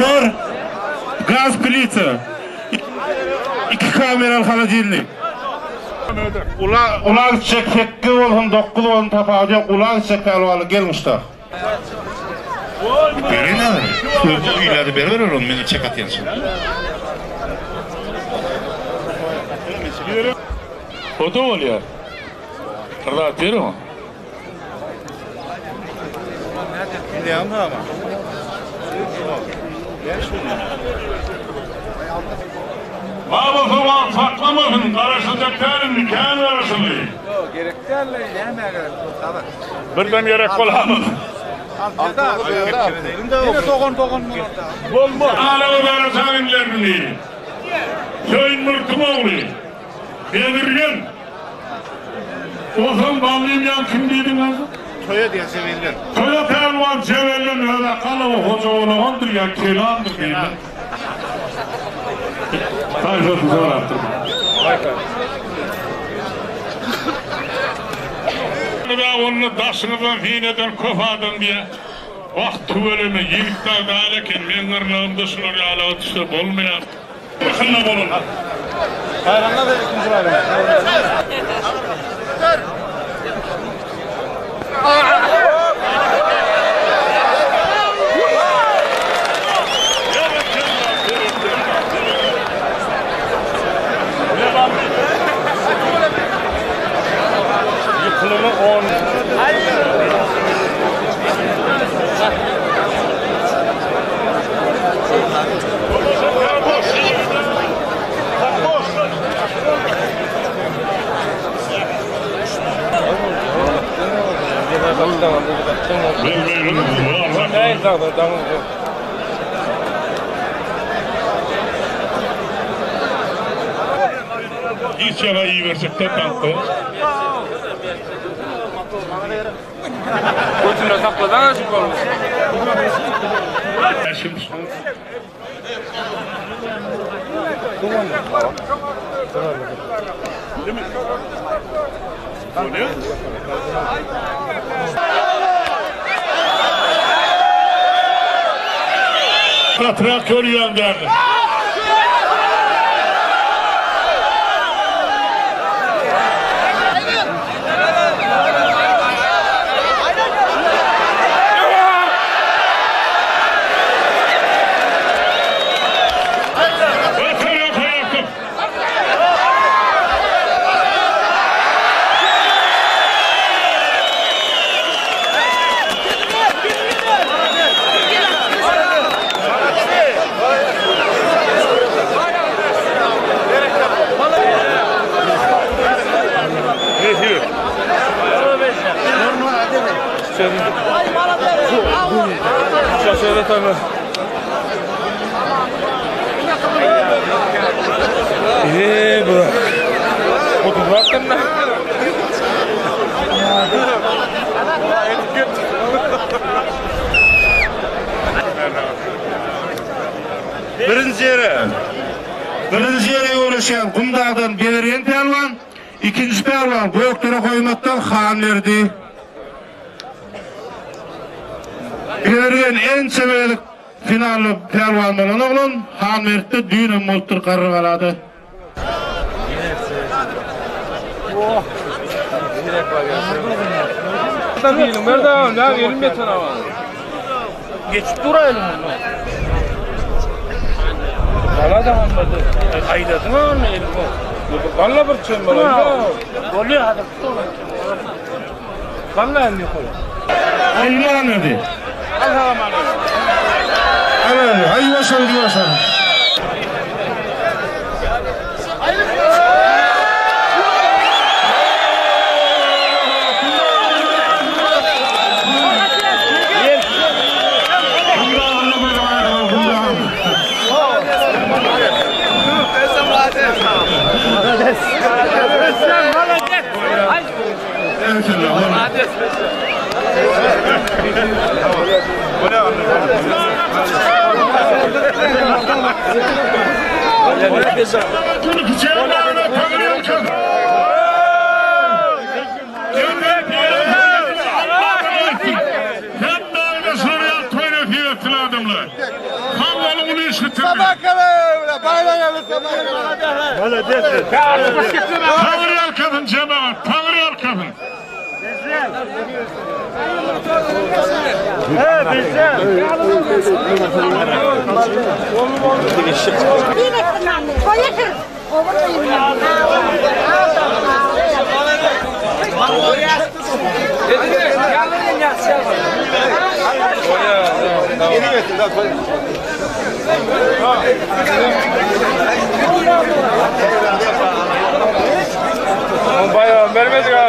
Motor, gaz plita, 2 kameraly holodilnik. Ula ula gitjek 8 bolsun 9 bolsun tapawudy ýok ula gitjek pälwanlar gel muşdak. Berin abi. Öýlerde beriber onu men çek atýança. O da bolýar. Bir zat ber oňa. Bar bolsa wagt saklamasyn, garaşyljak däl indi, kän garaşyldy. Gerek däl, nämä gerek bu habar. Birden gerek bolamyz. Ýene dogan dogan bolar da. Bolmaz. Alawy garaşan inlerini. Söýün Murtuň ogly. Bezirgen. Ozal Ballym ýaň kim diýdiň ady? Toýa diýen Jebelden. Toýa pälwan Jebelden öz Akalowy Hoja Olagandyr ýa Kelandyr diýdiň. Taýfasyny sorapdyr. Onda daşyňyzdan syn eden köp adam diýýär. Wah tüweleme ýigit dag däl eken, meň gyrnagymda şular ýalaga düşse bolmaýar. Başynda bolun. Baýramlar beri ikinji baýram. Ýykylymy on. Hiç ýere iberjekler tankda. Götünde saklasana şu koluny. Gatyrak görýän däldir. Birinji ýere Birinji ýere göreşýän Gumdagdan Bezirgen pälwan, ikinji pälwan Gökdere Goýmatdan Hanberdi. Bezirgen ençeme gezek finalda pälwan bolan oglan, Hanberdi-de düýnem bolupdyr Garrygalada. Geçip duraýlyň onda. Gala da bolmady. Aýdasyň onda elini. Galla bir çem bolar. Bolýar hadi. Galla indi ýokary. Elini alady. Alady. Aý ýuwaş ol ýuwaş ol. Sag boluň uly iş bitirdi. Taňry ýalkasyn jemagat, Taňry ýalkasyn. Bayram vermez ya.